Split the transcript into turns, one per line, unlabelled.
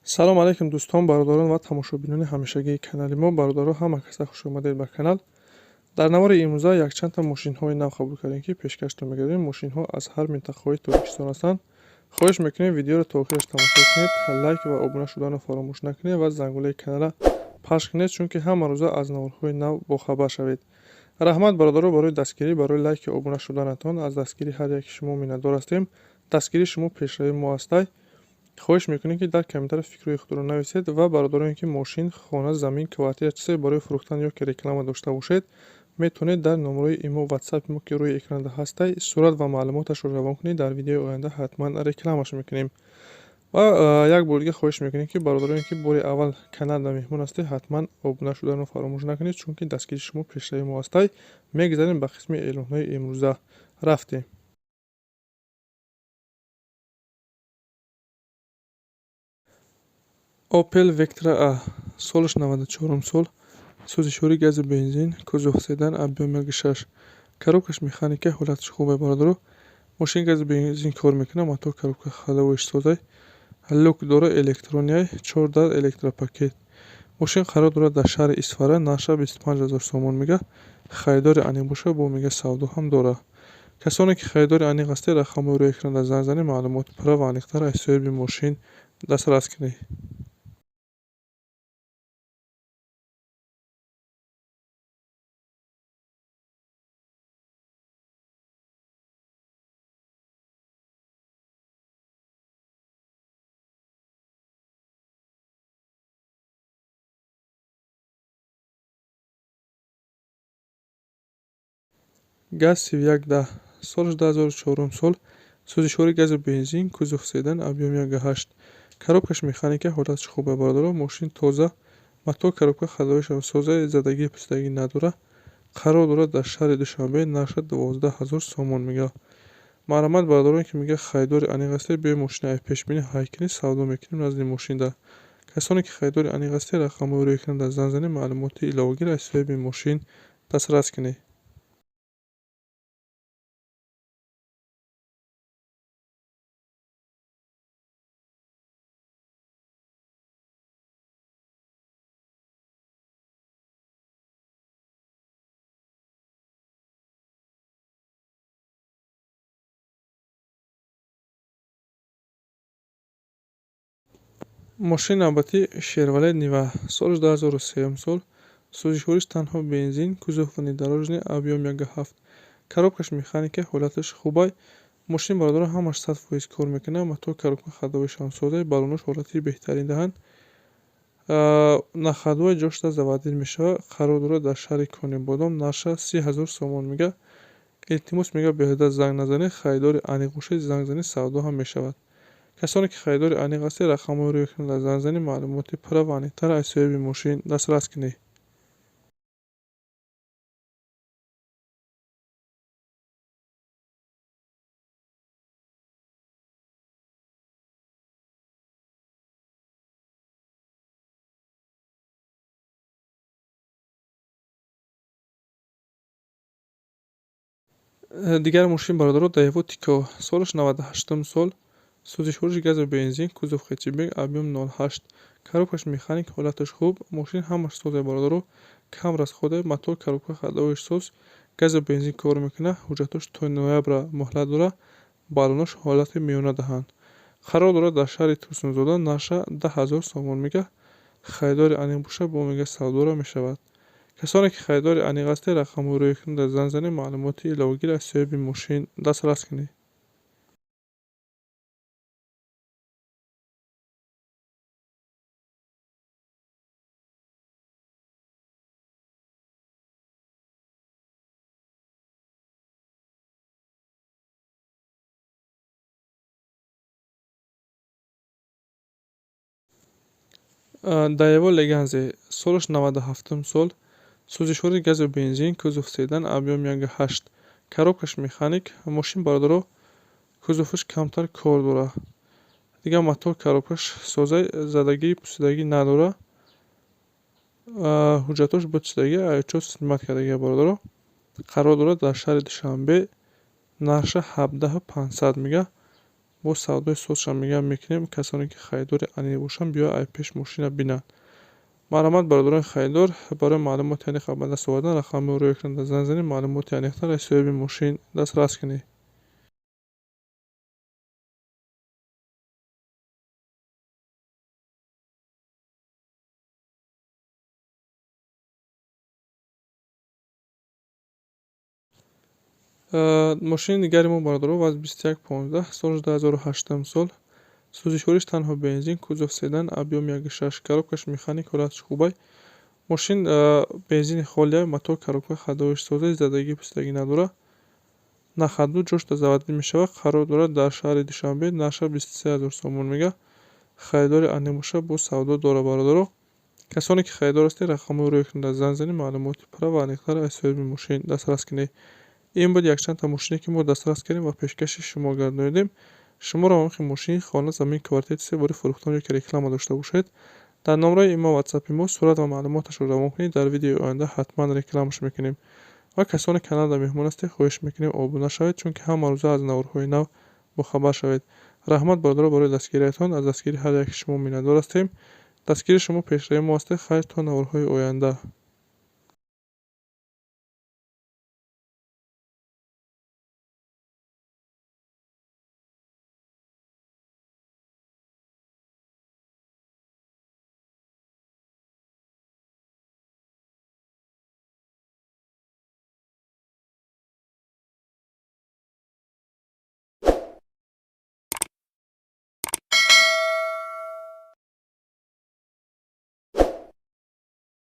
Салом алейкум, дӯстон, бародарон ва тамошобинони ҳамешагии канали мо. Бародаро, ҳама каса хуш омадед ба канал. Дар навори имрӯза якчандта мошинҳои нав қабул кардем, ки пешкаштон мегардем. Мошинҳо аз ҳар минтақаҳои Тоҷикистон ҳастанд. Хоҳиш мекунем, видеоро то охираш тамошо кунед, лайк ва обуна шуданро фаромӯш накунед ва зангулаи каналра пахш кунед, чунки ҳама рӯза аз наворҳои нав бохабар шавед. Раҳмат, бародаро, барои дастгирӣ, барои лайки обуна шуданатон. Аз дастгирии ҳар яки шумо миннатдор ҳастем. Дастгирии шумо пешравии мо ҳастай. Хоҳиш мекунем, ки дар комментария фикрҳои худро нависед ва бародароне, ки мошин, хона, замин, квартира, чизе барои фурӯхтан ё ки реклама дошта бошед, метавонед дар номерои имо, ватсапи мо, ки рӯи экранда ҳастай, сурат ва маълумоташро равон кунед. Дар видеои оянда ҳатман рекламаш мекунем. Ва як бор дига хоҳиш мекунем, ки бародароне, ки бори аввал каналда меҳмон ҳастед, ҳатман обуна шуданро фаромӯш накунед, чунки дастгирии шумо пешравии мо ҳастай. Мегузарем ба қисми эълонҳои имрӯза. Рафтем. Opel Vectra A, солаш 94 сол, сӯзишвории гази бензин, кузов седан, объём 1,6, коробкаш механика, ҳолаташ хубе, бародаро. Мошин гази бензин кор мекунад, мотор, коробка, ходовоиш созай, люк дора, электронияй, чор дар, электропакет. Мошин қарор дорад дар шаҳри Исфара, нархша 25 000 сомон мега. Харидори аниқ боша, бо мега савдо ҳам дорад. Касоне ки харидори аниқ ҳастед, рақамҳои рӯи экранда занг занед, маълумоти пурра ва аниқтар аз соҳиби мошин дастрас кунед. ГАЗ 3110, солаш 2004 сол, сӯзишвории гази бензин, кузов седан, объём 1,8, коробкаш механика, ҳолаташ хубе, бародаро. Мошин тоза, мотор, коробка, ходовоишам соза, задагӣ, пусидагӣ надорад. Қарор дорад дар шаҳри Душанбе, нархша 12 000 сомон мега. Марҳамат, бародароне ки мега харидори аниқ ҳастед, биёед, мошина пешбинӣ ҳай кунед, савдо мекунем назди мошинда. Касоне ки харидори аниқ ҳастед, рақамҳои рӯи экранда занг занед, маълумоти иловагиро аз соҳиби мошин дастрас кунед. Мошини навбатӣ Шервалет Нива, солаш 2003 сол, сӯзишвориш танҳо бензин, кузов внедорожный, объём 1,7, коробкаш механика, ҳолаташ хубай. Мошин, бародаро, ҳамаш 100% кор мекунад, мотор, коробка, ходовоишам созай, баллонош ҳолати беҳтарин даҳанд, на ходовой ҷошта заводить мешавад. Қарор дорад дар шаҳри Конибодом, нархша 30 000 сомон мега. Илтимос мега, беҳуда занг назанед, харидори аниқ бошед, занг занед, савдо ҳам мешавад. Касоне ки харидори аниқ ҳастед, рақамҳои рӯи экранда занг занед, маълумоти пурра ва аниқтар аз соҳиби мошин дастрас кунед. Дигар мошин, бародаро, Daewoo Tico, солаш 98 сол, сӯзишвориш гази бензин, кузов хэтчбек, объём 0,8, коробкаш механик, ҳолаташ хуб. Мошин ҳамаш созай, бародаро, кам расходе, мотор, коробка, ходовоиш соз, гази бензин кор мекунад, ҳуҷҷатош то ноябра муҳлат дорад, баллонош ҳолати миёна даҳанд. Қарор дорад дар шаҳри Турсунзода, нархша 10 000 сомон мега. Харидори аниқ боша, бо мега савдора мешавад. Касоне ки харидори аниқ ҳастед, рақамҳои рӯи экранда занг занед, маълумоти иловагиро аз соҳиби мошин дастрас кунед. Daewoo Leganza, солаш 97 сол, сӯзишвории газу бензин, кузов седан, объём 1,8, коробкаш механик. Мошин, бародаро, кузоваш камтар кор дорад, дигар мотор, коробкаш созай, задагӣ, пусидагӣ надорад, ҳуҷҷатош бутшидагӣ, айчо снимать кардагӣ, бародаро. Қарор дорад дар шаҳри Душанбе, нархша 17 500 мега. Бо савдои созшам мегӯям мекунем. Касоне ки харидори аниқ бошанд, биё ай пеш мошина бинанд. Марҳамат, бародарони харидор, барои маълумоти аниқ ба даст овардан рақами рӯи экран занг занед, маълумоти аниқтар аз соҳиби мошин дастрас кунед. Мошини дигари мо, бародаро, ВАЗ 2115, соли 2008 сол. Сӯзишвориш танҳо бензин, кузов седан, объём 1,6, коробкаш механик, ҳолаташ хубай. Мошин бензини холия, мотор, коробка ходовояш соза, задагӣ пӯсидагӣ надорад. На ходу, ҷош заводӣ мешавад, қарор дорад дар шаҳри Душанбе, нархаш 23 000 сомон мега. Харидори аниқ бошад, боз савдо дорад, бародаро. Касоне ки харидор ҳастед, рақамҳои рӯи экран занг занед, маълумоти пурра ва аниқтар аз соҳиби мошин дастрас кунед. Ин буд якчандта мошине, ки мо дастрас кардем ва пешкаши шумо гардонидем. Шуморо ҳам мошин, хона, замин, квартира чизе бори фурӯхтан ё ки реклама дошта бошед, дар номраи имо, ватсапи мо сурат ва маълумоташро равон кунед, дар видеои оянда ҳатман рекламаш мекунем. Ва касоне каналда меҳмон ҳастед, хоҳиш мекунем обуна шавед, чунки ҳама рӯза аз наворҳои нав бохабар шавед. Раҳмат, бародаро, барои дастгириятон. Аз дастгирии ҳар яки шумо миннатдор ҳастем. Дастгирии шумо пешравии мо ҳастед. Хайр, то наворҳои оянда.